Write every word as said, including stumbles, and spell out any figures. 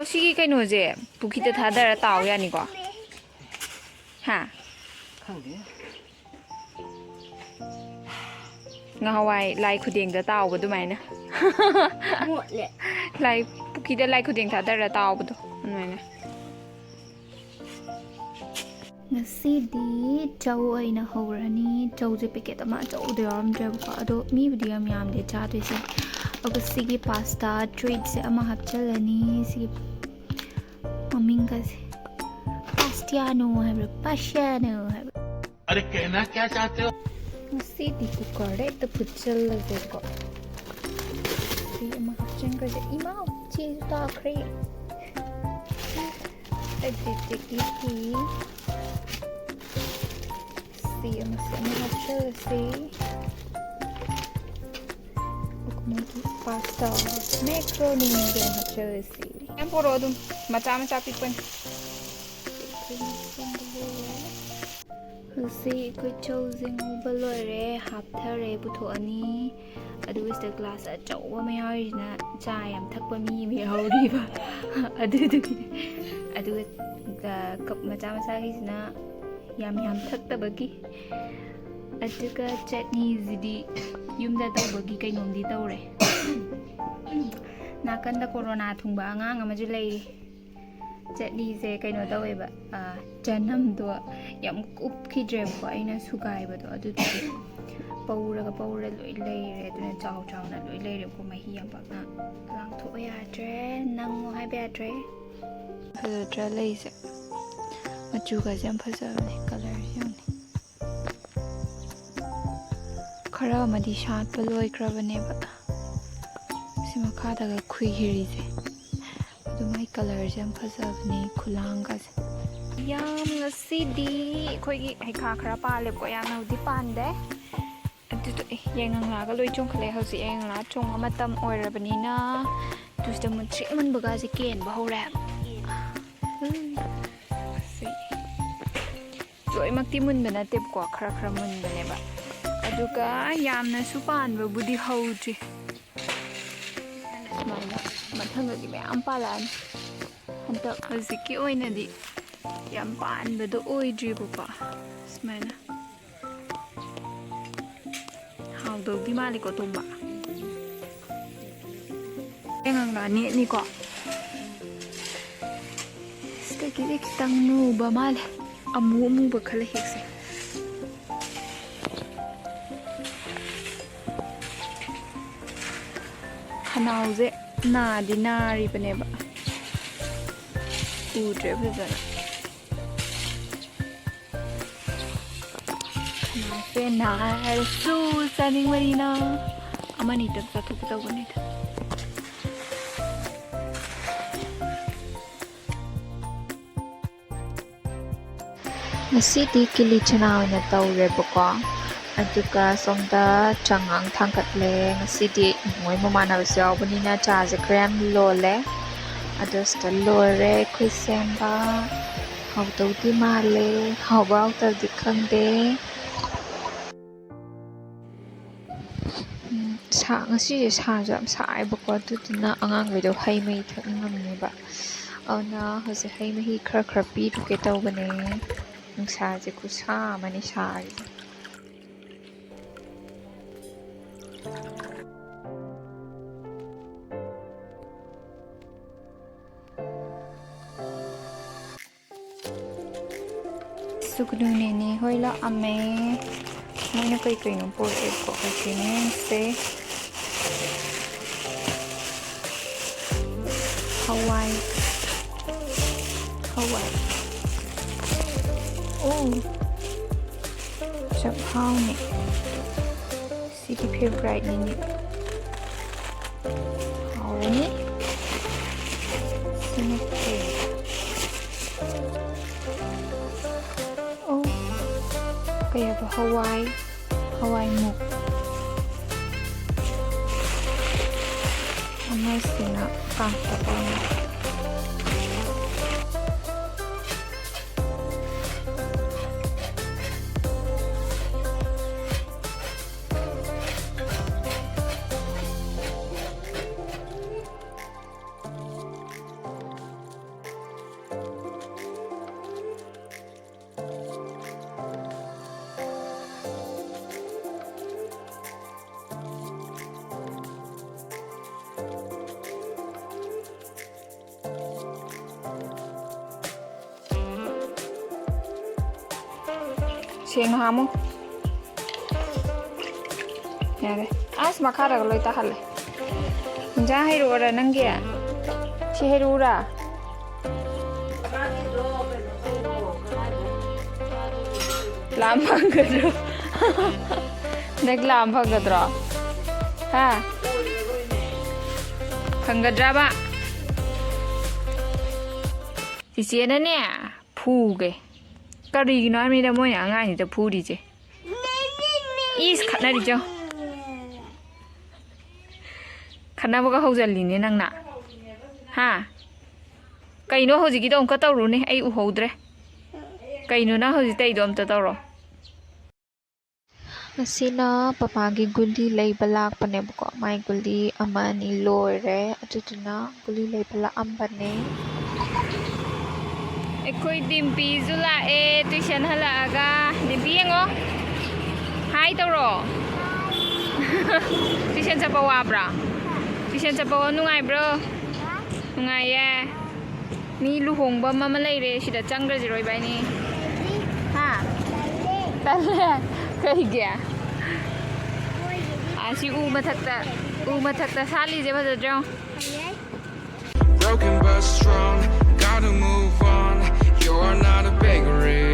ꯁꯤꯒꯤ ꯀꯩꯅꯣꯁꯦ ꯄꯨꯈ꯭ꯔꯤꯗ ꯊꯥꯗꯔ ꯇꯥꯎ ꯌꯥꯅꯤꯀꯣ? ꯍꯥ? ꯈꯪꯗꯦ꯫ ꯉꯍꯥꯟꯋꯥꯏ ꯂꯥꯏ ꯈꯨꯗꯦꯡꯗ ꯇꯥꯎꯕ ꯑꯗꯨꯃꯥꯏꯅ꯫ ꯃꯣꯠꯂꯦ꯫ ꯂꯥꯏ ꯄꯨꯈ꯭ꯔꯤꯗ ꯂꯥꯏ ꯈꯨꯗꯦꯡ ꯊꯥꯗꯔ ꯇꯥꯎꯕꯗꯣ ꯑꯗꯨꯃꯥꯏꯅ꯫ ꯉꯁꯤꯗꯤ ꯆꯧ ꯑꯣꯏꯅ ꯍꯧꯔꯅꯤ꯫ ꯆꯧꯁꯦ ꯄꯦꯀꯦꯠ ꯑꯃ ꯑꯆꯧꯕꯗ ꯌꯥꯎꯔꯝꯗ꯭ꯔꯦꯕꯀꯣ, ꯑꯗꯣ ꯃꯤꯕꯨꯗꯤ ꯌꯥꯝ ꯌꯥꯝꯗꯦ ꯆꯥꯗꯣꯏꯁꯦ꯫ ꯑꯗꯨꯒ ꯁꯤꯒꯤ ꯄꯥꯁꯇꯥ ꯇ꯭ꯔꯤꯠꯁꯦ ꯑꯃ ꯍꯥꯞꯆꯤꯜꯂꯅꯤ꯫ ꯁꯤꯒꯤ ꯃꯃꯤꯡꯒꯁꯦ ꯄꯥꯁꯇꯤꯌꯥꯅꯣ ꯍꯥꯏꯕ꯭ꯔꯥ, ꯄꯥꯁꯤꯌꯥꯅꯣ ꯍꯥꯏꯕ꯭ꯔꯥ? अरे कहना क्या चाहते हो? ꯉꯁꯤꯗꯤ ꯀꯨꯀꯔꯗ ꯍꯦꯛꯇ ꯐꯨꯠꯆꯜꯂꯁꯦꯀꯣ꯫ ꯁꯤ ꯑꯃ ꯍꯥꯞꯆꯤꯟꯈ꯭ꯔꯁꯦ꯫ ꯏꯃꯥ, ꯆꯦꯁꯨ ꯇꯥꯈ꯭ꯔꯦ꯫ ꯑꯗꯨꯗꯒꯤꯗꯤ ꯁꯤ ꯑꯃꯁꯨ ꯑꯃ ꯍꯥꯞꯆꯜꯂꯁꯤ꯫ ꯃꯣꯏꯒꯤ ꯄꯥꯁꯇꯥ, ꯃꯦꯀ꯭ꯔꯣꯅꯤꯒ ꯍꯥꯞꯆꯜꯂꯁꯤ꯫ ꯌꯥꯝ ꯄꯣꯔꯛꯑꯣ ꯑꯗꯨꯝ, ꯃꯆꯥ ꯃꯆꯥ ꯄꯤꯛꯄꯅꯤ꯫ ꯍꯧꯖꯤꯛ ꯑꯩꯈꯣꯏ ꯆꯧꯁꯦ ꯉꯧꯕ ꯂꯣꯏꯔꯦ, ꯍꯥꯞꯊꯔꯦ, ꯄꯨꯊꯣꯛꯑꯅꯤ꯫ ꯑꯗꯨꯒ ꯁꯤꯗ ꯒ꯭ꯂꯥꯁ ꯑꯆꯧꯕ ꯑꯃ ꯌꯥꯎꯔꯤꯁꯤꯅ ꯆꯥ ꯌꯥꯝ ꯊꯛꯄ ꯃꯤ ꯑꯃ ꯌꯥꯎꯔꯤꯕ꯫ ꯑꯗꯨꯗꯨꯒꯤꯅꯦ꯫ ꯑꯗꯨꯒ ꯀꯞ ꯃꯆꯥ ꯃꯆꯥꯒꯤꯁꯤꯅ ꯌꯥꯝ ꯌꯥꯝ ꯊꯛꯇꯕꯒꯤ꯫ ꯑꯗꯨꯒ ꯆꯠꯅꯤꯁꯤꯗꯤ ꯌꯨꯝꯗ ꯇꯧꯕꯒꯤ ꯀꯩꯅꯣꯝꯗꯤ ꯇꯧꯔꯦ꯫ ꯅꯥꯀꯟꯗ ꯀꯣꯔꯣꯅꯥ ꯊꯨꯡꯕ ꯑꯉꯥꯡ ꯑꯃꯁꯨ ꯂꯩꯔꯤ꯫ ꯆꯠꯅꯤꯁꯦ ꯀꯩꯅꯣ ꯇꯧꯋꯦꯕ, ꯑ, ꯆꯅꯝꯗꯣ ꯌꯥꯝ ꯀꯨꯞꯈꯤꯗ꯭ꯔꯦꯕꯀꯣ, ꯑꯩꯅ ꯁꯨꯒꯥꯏꯕꯗꯣ ꯑꯗꯨꯗꯨꯒꯤ ꯄꯧꯔꯒ ꯄꯧꯔ ꯂꯣꯏ ꯂꯩꯔꯦ꯫ ꯑꯗꯨꯅ ꯆꯥꯎ ꯆꯥꯎꯅ ꯂꯣꯏ ꯂꯩꯔꯦꯕꯀꯣ, ꯃꯍꯤ ꯌꯥꯝ ꯄꯥꯛꯅ ꯂꯥꯡꯊꯣꯛꯑꯣ ꯌꯥꯗ꯭ꯔꯦ, ꯅꯪꯉꯣ ꯍꯥꯏꯕ ꯌꯥꯗ꯭ꯔꯦ꯫ ꯐꯖꯗ꯭ꯔꯥ ꯂꯩꯁꯦ? ꯃꯆꯨꯒꯁꯦ ꯌꯥꯝ ꯐꯖꯕꯅꯦ, ꯀꯂꯔꯁꯦ ꯌꯦꯡꯉꯨꯅꯦ꯫ ꯈꯔ ꯑꯃꯗꯤ ꯁꯥꯠꯄ ꯂꯣꯏꯈ꯭ꯔꯕꯅꯦꯕ, ꯁꯤ ꯃꯈꯥꯗꯒ ꯈꯨꯏꯈꯤꯔꯤꯁꯦ꯫ ꯑꯗꯨ ꯃꯥꯏ ꯀꯂꯔꯁꯦ ꯌꯥꯝ ꯐꯖꯕꯅꯦ, ꯈꯨꯂꯥꯡꯒꯁꯦ꯫ ꯌꯥꯝ ꯉꯁꯤꯗꯤ ꯑꯩꯈꯣꯏꯒꯤ ꯍꯩꯈꯥ ꯈꯔ ꯄꯥꯜꯂꯦꯕꯀꯣ, ꯌꯥꯝꯅꯕꯨꯗꯤ ꯄꯥꯟꯗꯦ꯫ ꯑꯗꯨꯗꯣ ꯑꯦ, ꯌꯥꯏꯉꯪꯂꯥꯒ ꯂꯣꯏ ꯆꯣꯡꯈꯠꯂꯛꯑꯦ꯫ ꯍꯧꯖꯤꯛ ꯌꯥꯏꯉꯪꯂꯥ ꯆꯣꯡꯕ ꯃꯇꯝ ꯑꯣꯏꯔꯕꯅꯤꯅ, ꯑꯗꯨꯁꯤꯗ ꯃꯨꯟꯇ꯭ꯔꯤꯛ ꯃꯨꯟꯕꯒꯁꯦ ꯀꯦꯟꯕ ꯍꯧꯔꯦ꯫ ꯎꯝ, ꯑꯁꯤ ꯂꯣꯏꯃꯛꯇꯤ ꯃꯨꯟꯕ ꯅꯠꯇꯦꯕꯀꯣ, ꯈꯔ ꯈꯔ ꯃꯨꯟꯕꯅꯦꯕ꯫ ꯑꯗꯨꯒ ꯌꯥꯝꯅꯁꯨ ꯄꯥꯟꯕꯕꯨꯗꯤ ꯍꯧꯗ꯭ꯔꯤ꯫ ꯁꯨꯃꯥꯏꯅ ꯃꯊꯛ ꯍꯟꯗꯛꯇꯤ ꯃꯌꯥꯝ ꯄꯥꯜꯂꯛꯑꯅꯤ꯫ ꯍꯟꯗꯛ ꯍꯧꯖꯤꯛꯀꯤ ꯑꯣꯏꯅꯗꯤ ꯌꯥꯝ ꯄꯥꯟꯕꯗꯣ ꯑꯣꯏꯗ꯭ꯔꯤꯕꯀꯣ꯫ ꯁꯨꯃꯥꯏꯅ ꯍꯥꯎꯗꯧꯗꯤ ꯃꯥꯜꯂꯤꯀꯣ, ꯇꯣꯝꯕ? ꯉꯥꯡꯂꯥ ꯅꯦꯠꯅꯤꯀꯣ꯫ ꯁꯤꯗꯒꯤꯗꯤ ꯈꯤꯇꯪ ꯃꯨꯕ ꯃꯥꯜꯂꯦ꯫ ꯑꯃꯨ ꯑꯃꯨꯕ ꯈꯔ ꯍꯦꯛꯁꯦ꯫ ꯈꯅꯥꯎꯁꯦ ꯅꯥꯗꯤ ꯅꯥꯔꯤꯕꯅꯦꯕ, ꯎꯗ꯭ꯔꯦ ꯐꯖꯅ꯫ ꯈꯅꯥꯎꯁꯦ ꯅꯥꯔꯁꯨ ꯆꯥꯅꯤꯡꯕꯅꯤꯅ ꯑꯃꯅꯤꯇꯪ ꯆꯥꯊꯣꯛꯀꯦ ꯇꯧꯕꯅꯤꯗ꯫ ꯉꯁꯤꯗꯤ ꯀꯤꯂꯤ ꯆꯅꯥ ꯑꯣꯏꯅ ꯇꯧꯔꯦꯕꯀꯣ꯫ ꯑꯗꯨꯒ ꯁꯣꯝꯗ ꯆꯉꯥꯡ ꯊꯥꯡꯒꯠꯂꯦ꯫ ꯉꯁꯤꯗꯤ ꯃꯣꯏ ꯃꯃꯥꯟꯅꯕꯁꯨ ꯌꯥꯎꯕꯅꯤꯅ ꯆꯥꯁꯦ ꯈꯔ ꯌꯥꯝ ꯂꯣꯜꯂꯦ꯫ ꯑꯗꯣ ꯁꯤꯗ ꯂꯣꯏꯔꯦ ꯑꯩꯈꯣꯏ ꯁꯦꯝꯕ꯫ ꯍꯥꯎꯗꯧꯗꯤ ꯃꯥꯜꯂꯦ, ꯍꯥꯎꯕ ꯍꯥꯎꯇꯕꯗꯤ ꯈꯪꯗꯦ꯫ ꯎꯝ, ꯁꯥ-, ꯉꯁꯤꯁꯦ ꯁꯥꯁꯨ ꯌꯥꯝ ꯁꯥꯏꯕꯀꯣ, ꯑꯗꯨꯗꯨꯅ ꯑꯉꯥꯡꯈꯩꯗꯣ ꯍꯩ ꯃꯍꯤ ꯊꯛꯅꯤꯡꯉꯝꯅꯦꯕ꯫ ꯑꯗꯨꯅ ꯍꯧꯖꯤꯛ ꯍꯩ ꯃꯍꯤ ꯈꯔ ꯈꯔ ꯄꯤꯔꯨꯒꯦ ꯇꯧꯕꯅꯦ꯫ ꯅꯨꯡꯁꯥꯁꯦ ꯈꯨꯠꯁꯥ ꯑꯃꯅꯤ ꯁꯥꯔꯤꯁꯦ꯫ ꯁꯨꯒꯅꯨ ꯅꯦꯅꯦ ꯍꯣꯏ ꯂꯥꯛꯑꯝꯃꯦ꯫ ꯃꯣꯏꯅ ꯀꯩ ꯀꯩꯅꯣ ꯄꯨꯔꯛꯑꯦꯀꯣ, ꯍꯧꯖꯤꯛ ꯌꯦꯡꯁꯦ꯫ ꯍꯋꯥꯏ, ꯍꯋꯥꯏ꯫ ꯑꯣ, ꯆꯥꯛꯍꯥꯎꯅꯦ꯫ ꯁꯤꯗꯤ favourite ꯅꯤꯅꯦ꯫ ꯍꯥꯎꯔꯅꯤ꯫ ꯁꯤꯅ ꯀꯩ? ꯑꯣ, ꯀꯩ ꯍꯥꯏꯕ? ꯍꯋꯥꯏ, ꯍꯋꯥꯏ ꯃꯨꯛ꯫ ꯑꯃꯁꯤꯅ ꯀꯥꯡꯇꯛ ꯑꯣꯏꯅ꯫ ꯌꯦꯡꯉꯣ ꯍꯥꯃꯨ꯫ ꯌꯥꯔꯦ꯫ ꯑꯁ, ꯃꯈꯥꯗꯒ ꯂꯣꯏ ꯇꯥꯍꯜꯂꯦ꯫ ꯏꯟꯖꯥꯡ ꯍꯩꯔꯛꯑꯣꯔꯥ ꯅꯪꯒꯤ? ꯁꯤ ꯍꯩꯔꯛꯎꯔꯥ? ꯂꯥꯝ ꯐꯪꯒꯗ꯭ꯔꯣ? ꯅꯪ ꯂꯥꯝ ꯐꯪꯒꯗ꯭ꯔꯣ? ꯍꯥ? ꯐꯪꯒꯗ꯭ꯔꯕ? ꯆꯤꯆꯦꯅꯅꯦ, ꯐꯨꯒꯦ꯫ ꯀꯔꯤꯒꯤꯅꯣ ꯍꯥꯏꯕꯅꯤꯗ ꯃꯣꯏꯅ ꯑꯉꯥꯡꯁꯤꯗ ꯐꯨꯔꯤꯁꯦ? ꯏꯁ, ꯈꯠꯅꯔꯤꯁꯦ ꯌꯦꯡꯉꯣ꯫ ꯈꯠꯅꯕꯒ ꯍꯧꯖꯜꯂꯤꯅꯦ ꯅꯪꯅ꯫ ꯍꯥ? ꯀꯩꯅꯣ ꯍꯧꯖꯤꯛꯀꯤꯗꯣ ꯑꯃꯨꯛꯀ ꯇꯧꯔꯨꯅꯦ, ꯑꯩ ꯎꯍꯧꯗ꯭ꯔꯦ꯫ ꯀꯩꯅꯣ ꯅꯪ ꯍꯧꯖꯤꯛ ꯇꯧꯔꯤꯗꯣ ꯑꯝꯇ ꯇꯧꯔꯣ꯫ ꯉꯁꯤꯅ ꯄꯄꯥꯒꯤ ꯒꯨꯂꯤ ꯂꯩꯕ ꯂꯥꯛꯄꯅꯦꯕꯀꯣ꯫ ꯃꯥꯏ ꯒꯨꯂꯤ ꯑꯃ ꯑꯅꯤ ꯂꯣꯏꯔꯦ, ꯑꯗꯨꯗꯨꯅ ꯒꯨꯂꯤ ꯂꯩꯕ ꯂꯥꯛꯑꯝꯕꯅꯦ꯫ ꯑꯩꯈꯣꯏ ꯗꯤꯝꯄꯤꯁꯨ ꯂꯥꯛꯑꯦ ꯇꯨꯏꯁꯟ ꯍꯜꯂꯛꯑꯒ꯫ ꯗꯤꯝꯄꯤ ꯌꯦꯡꯉꯣ꯫ ꯍꯥꯏ ꯇꯧꯔꯣ꯫ ꯇꯨꯏꯁꯟ ꯆꯠꯄ ꯋꯥꯕ꯭ꯔꯥ? ꯇꯨꯏꯁꯟ ꯆꯠꯄ ꯅꯨꯡꯉꯥꯏꯕ꯭ꯔꯣ? ꯅꯨꯡꯉꯥꯏꯌꯦ꯫ ꯃꯤ ꯂꯨꯍꯣꯡꯕ ꯑꯃ ꯂꯩꯔꯦ, ꯁꯤꯗ ꯆꯪꯈ꯭ꯔꯁꯤꯔꯣ ꯏꯕꯥꯅꯤ? ꯍꯥ? ꯇꯜꯂꯦ꯫ ꯀꯩꯒꯤ? ꯑꯥ, ꯁꯤ ꯎ ꯃꯊꯛꯇ, ꯎ ꯃꯊꯛꯇ ꯁꯥꯠꯂꯤꯁꯦ ꯐꯖꯗ꯭ꯔꯣ? Broken but strong, gotta move on. You are not a bakery.